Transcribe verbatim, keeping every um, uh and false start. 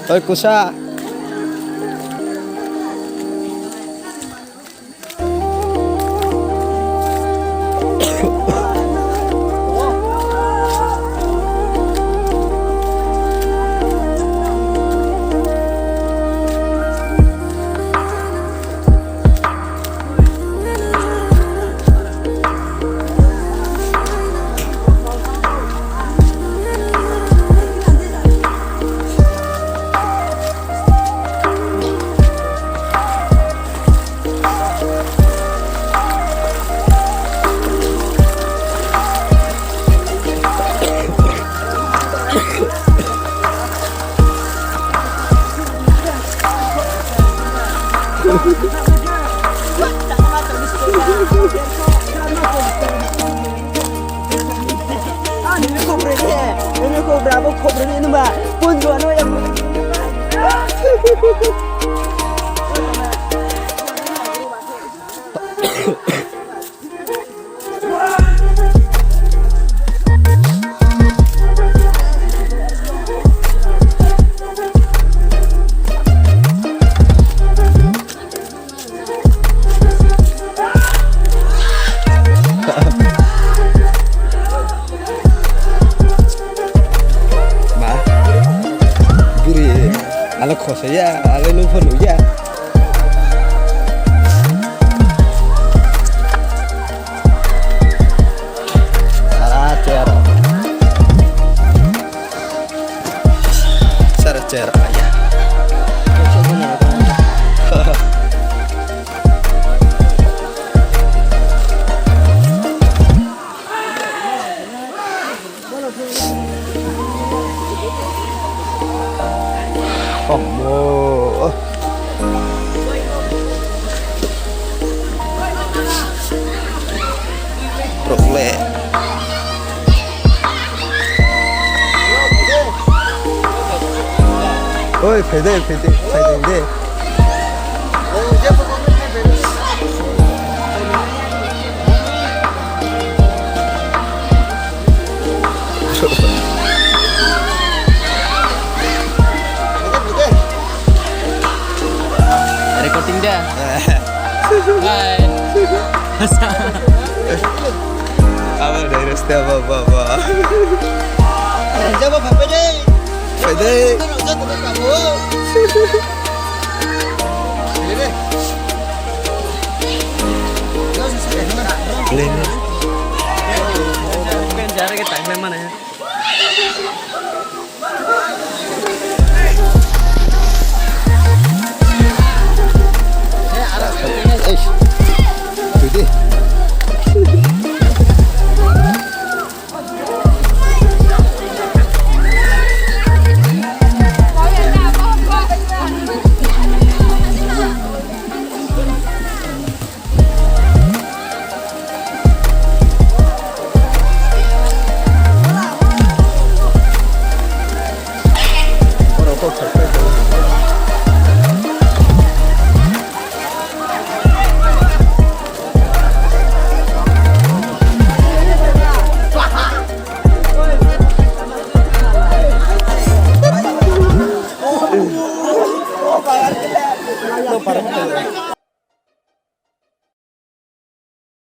Oi, kusa. Ma. Buri. Alo khosa ya, alo nung pho nuh ya. Sara chair. Sara chair, aya. Omo. Rok le. Oi, phai de, phai de, phai de, de. Recording dah. Hai. Abo direct step, ba, ba, ba. Jabo phai de. Phai de.